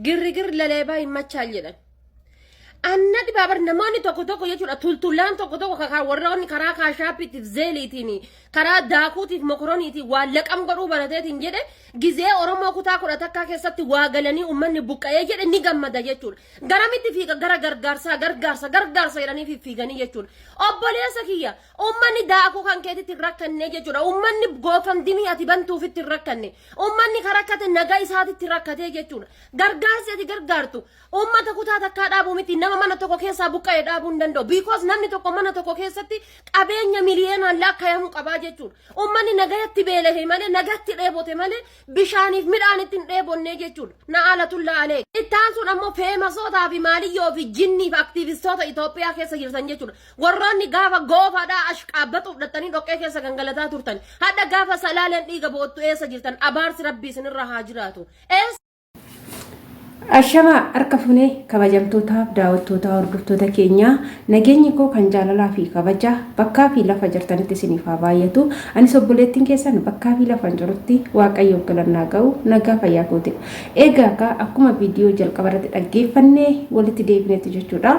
Girrigir laleebaa hin machaal jedhan. Anna dhibaa bar namoonni tokko tokko jechuudha tultullaan tokko tokko kakaa warroonni karaa kaashaappiitiif zeeliitiin karaa daakuutiif mokoroniitiin waa laqam godhuu barateetiin jedhe gizee Oromoo kutaa 11 keessatti waa galanii uummanni buqqa'ee jedhe ni gammada jechuudha. Garamitti fiiga gara gargaarsaa gargaarsa gargaarsa jedhanii fiffiiganii jechuudha. Obboleessa kiyya uummanni daakuu kan keetitti hin rakkannee jechuudha. Uummanni goofandimii ati bantuufitti hin rakkanne. Uummanni kan rakkate nagaa isaatitti rakkatee jechuudha. Gargaarsi ati gargaartu uummata kutaa takkaa dhaabuu miti nama mana tokko keessaa buqqa'e dhaabuu hin danda'u. Because namni tokko mana tokko keessatti qabeenya miliyeenaan lakkaa'amu qabaa jechuudha. Uummanni nagayatti beelahe malee nagatti dheebote malee bishaaniif midhaan itti hin dheebonnee jechuudha. Na alatullaa alee. Ittaan sun ammoo feemasootaa fi maaliyyoo fi jinnii fi aktiivistoota Itoophiyaa keessa jirtan jechuudha. Warroonni gaafa goofaadhaa ashqaabbatuuf dhattanii dhoqqee keessa gangalataa turtan. Hadha gaafa salaaleen dhiiga boottu eessa jirtan abaarsi rabbii isinirra haa jiraatu. Eessa Ashamaa harka funee kabajamtootaaf daawwattootaa hordoftoota keenyaa nageenyi koo kan jaalalaa fi kabaja bakkaa fi lafa jirtanitti isiniif haa baay'atu. Anis obboleettiin keessan bakkaa fi lafa hin jirutti waaqayyoof galannaa ga'u nagaa fayyaa kootidha. Egaa kaa akkuma viidiyoo jalqaba irratti dhaggeeffannee walitti deebinetti jechuudha.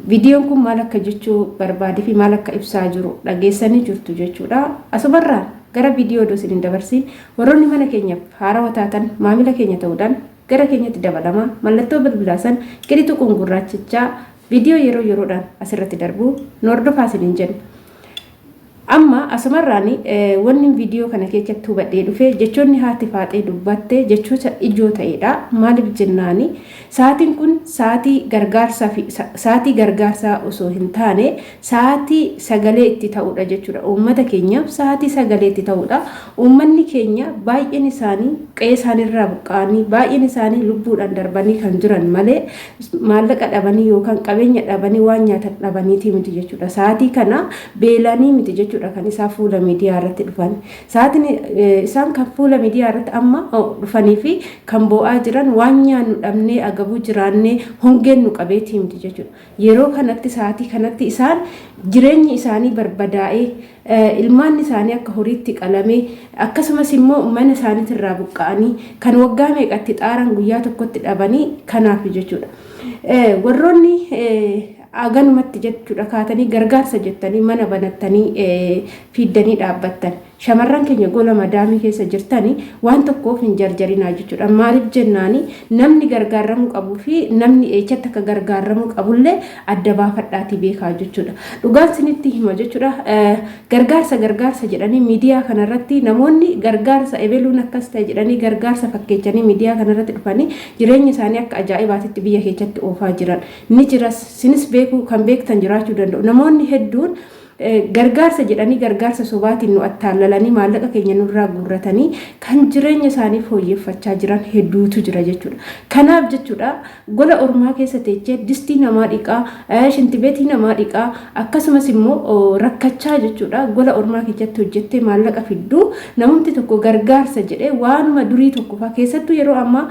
Viidiyoon kun maal akka jechuu barbaadee fi maal akka ibsaa jiru dhageessanii jirtu jechuudha. Asumarraan gara viidiyoo odoo isin hin dabarsiin warroonni mana keenyaaf haarawa taatan maamila keenya ta'uudhaan gara keenyatti dabalamaa mallattoo bilbilaa san gadi tuquun gurraachichaa viidiyoo yeroo yeroodhaan asirratti darbu nu hordofaa isiniin jenna. Amma asumarraan wanni viidiyoo kana keessatti hubadhee dhufe jechoonni haati faaxee dubbatte jechoota ijoo ta'edha. Maaliif jennaani sa'aatiin kun sa'aatii gargaarsaa fi sa'aatii gargaarsaa osoo hin taane sa'aatii sagalee itti ta'udha jechuudha. Uummata keenyaaf sa'aatii sagalee itti ta'udha. Uummanni keenya baay'een isaanii qe'ee isaaniirraa buqqa'anii baay'een isaanii lubbuudhaan darbanii kan jiran malee maallaqa dhabanii yookaan qabeenya dhabanii waan nyaatan dhabaniitii miti jechuudha. Sa'aatii kana beelanii miti jechuudha kan isaan fuula miidiyaa irratti dhufan. Sa'aatiin isaan kan fuula miidiyaa irratti amma dhufanii fi kan boo'aa jiran waan nyaannu dhabnee agabuu jiraannee hongeen nu qabeetii miti jechuudha. Yeroo kanatti sa'aatii kanatti isaan jireenyi isaanii barbadaa'ee ilmaan isaanii akka horiitti qalamee akkasumas immoo mana isaaniitirraa buqqa'anii kan waggaa meeqatti xaaran guyyaa tokkotti dhabanii kanaaf jechuudha. Warroonni aganumatti jechuudha kaatanii gargaarsa jettanii mana banattanii fiiddanii dhaabbattan. Shamarran keenya gola madaamii keessa jirtani waan tokkoof hin jarjarinaa jechuudha. Maaliif jennaani namni gargaarramuu qabuu fi namni eechatti akka gargaarramuu qabullee adda baafadhaatii beekaa jechuudha. Dhugaan sinitti hima jechuudha. Gargaarsa gargaarsa jedhanii miidiyaa kanarratti namoonni gargaarsa ebeluun akkas ta'e jedhanii gargaarsa fakkeechanii miidiyaa kanarratti dhufanii jireenya isaanii akka ajaa'ibaatitti biyya keessatti oofaa jiran ni jiras. Sinis beekuu kan beektan jiraachuu danda'u. Namoonni hedduun Gargaarsa jedhanii gargaarsa sobaatiin nu attaallalanii maallaqa keenya nurraa guurratanii kan jireenya isaanii fooyyeffachaa jiran hedduutu jira jechuudha. Kanaaf jechuudha gola ormaa keessa teechee distii namaa dhiqaa, shintibeetii namaa dhiqaa akkasumas immoo rakkachaa jechuudha gola ormaa keessatti hojjettee maallaqa fidduu namumti tokko gargaarsa jedhee waanuma durii tokko faa keessattuu yeroo ammaa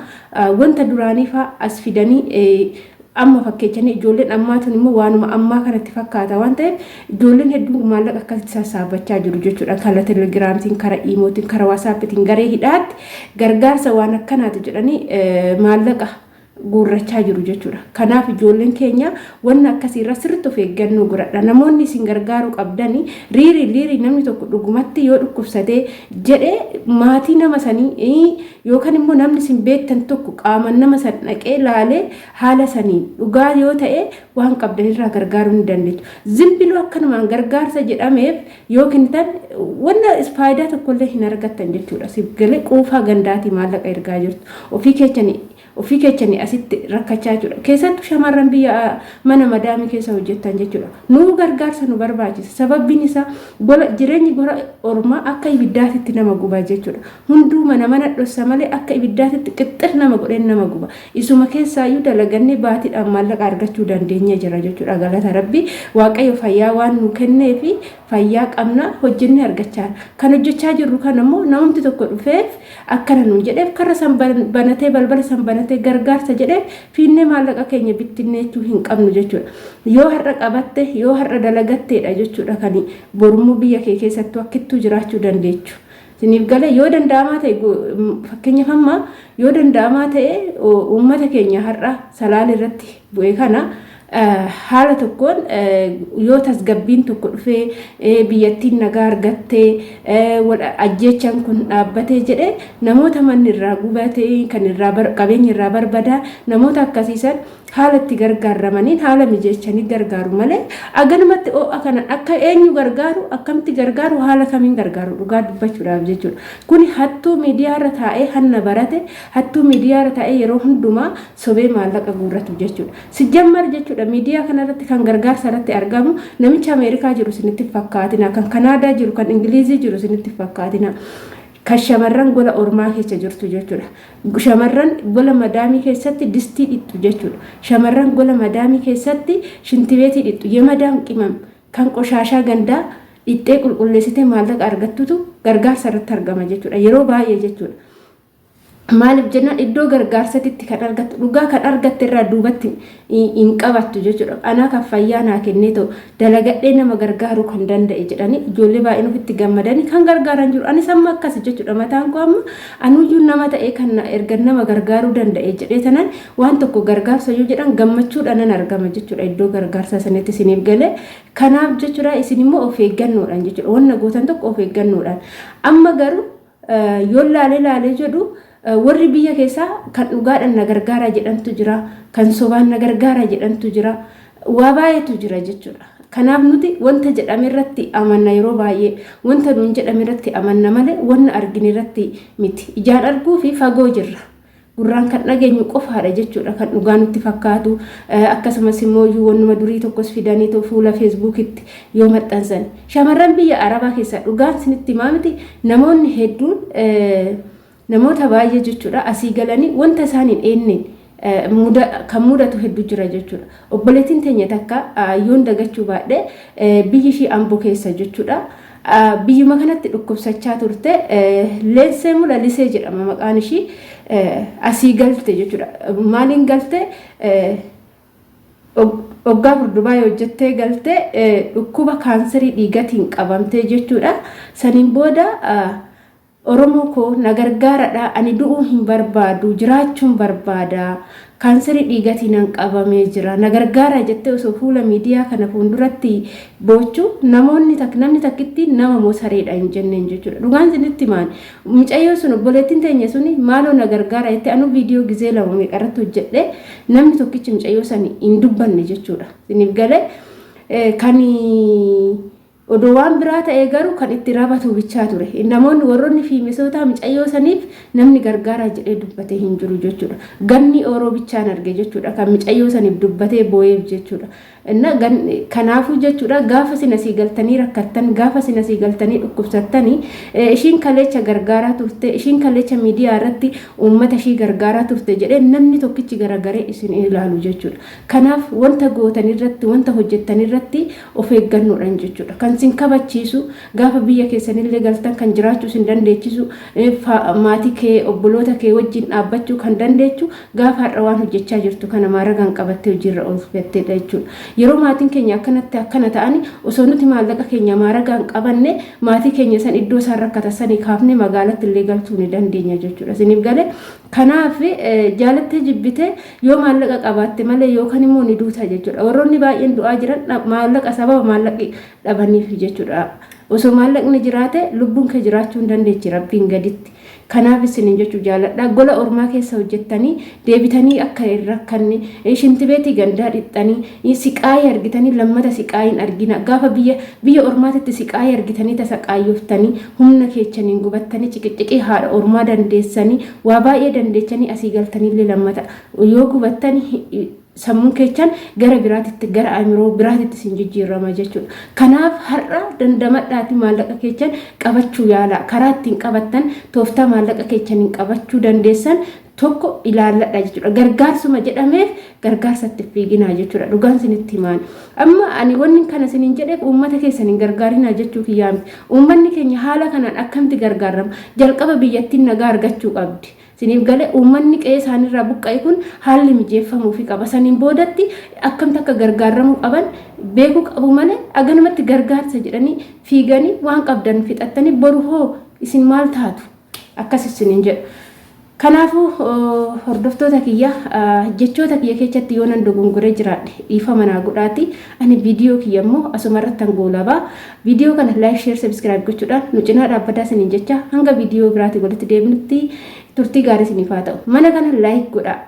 wanta duraanii faa as fidanii Amma fakkeechanii ijoolleen ammaa tun immoo waanuma ammaa kanatti fakkaata waan ta'eef ijoolleen hedduun maallaqa akkasitti sassaabbachaa jiru jechuudha. Kara telegiraamtiin, kara iimootiin, kara waasaappiitiin garee hidhaatti gargaarsa waan akkanaati jedhanii maallaqa guurrachaa jiru jechuudha. Kanaaf ijoolleen keenya wanna akkasii irra sirriitti of eeggannoo godhadha. Namoonni isin gargaaruu qabdani riirii liirii namni tokko dhugumatti yoo dhukkubsatee jedhe maatii nama sanii yookaan immoo namni isin beektan tokko qaaman nama san dhaqee laalee haala saniin dhugaa yoo ta'e waan qabdanirraa gargaaruu ni dandeechu. Zimbiloo akkanumaan gargaarsa jedhameef yoo kennitan wanna faayidaa tokkollee hin argattan jechuudha. Siif galee quufaa gandaatii maallaqa ergaa jirtu. Ofii keechanii Ofii keechani asitti rakkachaa jechuudha. Keessattuu shamarran biyya mana madaamii keessa hojjettan jechuudha. Nuu gargaarsa nu barbaachisa. Sababbiin isaa gola jireenyi gola ormaa akka ibiddaatitti nama guba jechuudha. Hunduu mana mana dhossa malee akka ibiddaatitti qixxir nama godheen nama guba. Isuma keessaayyuu dalagannee baatiidhaan maallaqa argachuu dandeenya jira jechuudha. Galata Rabbii Waaqayyo fayyaa waan nu kenneefi fayyaa qabna hojjennee argachaa. Kan hojjechaa jirru kan ammoo namumti tokko dhufeef akkana nuun jedheef karra san banatee balbala san banatee gargaarsa jedheef fiinnee maallaqa keenya bittinneechuu hin qabnu jechuudha. Yoo har'a qabatte yoo har'a dalagatteedha jechuudha kan borummoo biyya kee keessattuu akkittuu jiraachuu dandeechu. Isiniif galee yoo danda'amaa ta'e, fakkeenyaaf amma yoo danda'amaa ta'e, uummata keenya har'a Salaale irratti bu'e kana haala tokkoon yoo tasgabbiin tokko dhufee, biyyattiin nagaa argattee, ajjeechaan kun dhaabbatee jedhe, namoota manni irraa gubate, kan irraa qabeenya irraa barbadaa, namoota akkasiisan haala itti gargaaramaniin haala mijeechanii gargaaru malee, aganumatti ho'a kana akka eenyu gargaaru, akkamitti gargaaru, haala kamiin gargaaru? Dhugaa dubbachuudhaaf jechuudha. Kuni hattuu miidiyaarra taa'ee hanna barate, hattuu miidiyaarra taa'ee yeroo hundumaa sobee maallaqa guurratu jechuudha. Sijjammar jechuudha, miidiyaa kanarratti kan gargaarsa irratti argamu namicha Ameerikaa jiru isinitti fakkaatina, kan Kanaadaa jiru, kan Ingilizii jiru isinitti fakkaatina. Kan shamarran gola ormaa keessa jirtu jechuudha. Shamarran gola madaamii keessatti distii dhixxu jechuudha. Shamarran gola madaamii keessatti shintibeetii dhixxu. Yemadaam qimam kan qoshaashaa gandaa dhixxee qulqulleessitee maallaqa argattutu gargaarsa irratti argama jechuudha. Yeroo baay'ee jechuudha. Maaliif jennaan, iddoo gargaarsatitti kan argattu dhugaa kan argatte irraa duubatti hin qabattu jechuudha. Anaa kan fayyaa naa kennee ta'u dalagadhee nama gargaaruu kan danda'e jedhanii ijoollee baay'een ofitti gammadanii kan gargaaran jiru. Anis amma akkas jechuudha, mataan koo amma anuyyuu nama ta'ee kan erga nama gargaaruu danda'e jedhee tanan waan tokko gargaarsa yoo jedhan gammachuudhaan nan argama jechuudha iddoo gargaarsaa sanitti, isiniif galee. Kanaaf jechuudha, isin immoo of eeggannoodhaan jechuudha, wanna gootan tokko of eeggannoodhaan. Amma garuu yoo laalee laalee jedhu, warri biyya keessaa kan dhugaadhaan na gargaaraa jedhantu jira, kan sobaan na gargaaraa jedhantu jira, waa baay'eetu jira jechuudha. Kanaaf nuti wanta jedhame irratti amanna, yeroo baay'ee wanta nuun jedhame irratti amanna malee wanna argine irratti miti. Ijaan arguu fi fagoo jirra. Gurraan kan dhageenyu qofaadha jechuudha kan dhugaa nutti fakkaatu. Akkasumas immoo wannuma durii tokkos fidanii fuula Feesbuukitti yoo maxxansan. Shamarran biyya Arabaa keessaa, dhugaan isinitti himaa miti, namoonni hedduun, namoota baay'ee jechuudha, asii galanii wanta isaan hin eenne kan mudatu hedduu jira jechuudha. Obboleettiin teenya takka, yoon dagachuu baadhe, biyyi ishii Amboo keessa jechuudha. Biyyuma kanatti dhukkubsachaa turte. Leensee Mula Lisee jedhama maqaan ishii. Asii galte jechuudha. Maaliin galte? Waggaa 4 Dubaay hojjettee galte, dhukkuba kaansarii dhiigatiin qabamtee jechuudha. Saniin booda "Oromoo koo, na gargaaradha, ani du'uu hin barbaadu, jiraachuun barbaada, kaansarii dhiigatiin nan qabamee jira, na gargaara" jettee osoo fuula miidiyaa kana fuulduratti boochuu, namoonni namni takkitti nama moo sareedha hin jenneen jechuudha. Dhugaan isinitti himaan, mucayyoo sun, obboleettiin teenya suni "maaloo na gargaara" jettee anuu viidiyoo gizee lama meeqarratti hojjedhe, namni tokkichi mucayyoo sani hin dubbanne jechuudha. Isiniif galee? Kan odoo waan biraa ta'ee garuu kan itti rabatu bichaa ture. Namoonni warroonni fiimisootaa mucayyoo saniif namni gargaaraa jedhee dubbatee hin jiru jechuudha. Ganni ooroo bichaan arge jechuudha, kan mucayyoo saniif dubbatee boo'eef jechuudha. Kanaafuu jechuudha, gaafa isin asii galtanii rakkattan, gaafa isin asii galtanii dhukkubsattanii, ishiin kaleecha gargaaraa turte, ishiin kaleecha miidiyaa irratti uummata ishii gargaaraa turte jedhee namni tokkichi garagaree isin ilaalu jechuudha. Kanaaf wanta gootan irratti, wanta hojjettan irratti of eeggannoodhaan jechuudha. Kan isin kabachiisu, gaafa biyya keessanillee galtan kan jiraachuu isin dandeechisu, maatii kee, obboloota kee wajjin dhaabbachuu kan dandeechu, gaafa har'a waan hojjechaa jirtu kana maaragaan qabattee hojiirra oolfatteedha jechuudha. Yeroo maatiin keenya akkanatti akkana ta'ani, osoo nuti maallaqa keenya maaragaan qabanne, maatii keenya san iddoo isaan rakkatan sanii kaafnee magaalatti illee galchuu ni dandeenya jechuudha. Isiniif galee? Kanaaf jaalattee jibbitee yoo maallaqa qabaatte malee yookaan immoo ni duuta jechuudha. Warroonni baay'een du'aa jiran maallaqa, sababa maallaqi dhabaniif jechuudha. Osoo maallaqni jiraate lubbuun kee jiraachuu hin dandeechi Rabbiin gaditti. Kanaaf isinin jechuu jaaladha. Gola ormaa keessa hojjettanii deebitanii akka hin rakkanne, shintibeetii gandaa dhixxanii siqaayii argitanii lammata siqaayiin argina. Gaafa biyya ormaatitti siqaayii argitanii tasa qaayyoftanii, humna keechaniin gubattanii, ciqiciqii haadha ormaa dandeessanii, waa baay'ee dandeechanii asii galtaniillee lammata yoo gubattanii, sammuun keechan gara biraatitti, gara amiroo biraatitti isin jijjiirama jechuudha. Kanaaf har'a dandamadhaati maallaqa keechan qabachuu yaala. Karaa ittiin qabattan, tooftaa maallaqa keechaniin qabachuu dandeessan tokko ilaalladha jechuudha. Gargaarsuma jedhameef gargaarsatti fiiginaa jechuudha. Dhugaan isinitti himaan. Amma ani wanni kana isiniin jedheef uummata keessan hin gargaarinaa jechuu kiyyaa miti. Uummanni keenya haala kanaan akkamitti gargaarama? Jalqaba biyyattiin nagaa argachuu qabdi. Isiniif galee? Uummanni qe'ee isaaniirraa buqqa'e kun haalli mijeeffamuufii qaba. Saniin boodatti akkamti akka gargaaramuu qaban beekuu qabu malee, aganumatti gargaarsa jedhanii fiiganii waan qabdan fixattanii boru hoo Isin maal taatu? Akkas isiniin jedhu. Kanaafuu hordoftoota kiyya, jechoota kiyya keessatti yoo nan dogongoree jiraadhe dhiifama naa godhaati. Ani viidiyoo kiyya immoo asuma irratti goolabaa. Viidiyoo kana like, share, subscribe gochuudhaan nu cinaa dhaabbataa isiniin jecha, hanga viidiyoo biraatii walitti deebinutti turtii gaarii isiniif haa ta'u. Mana kana like godhaa.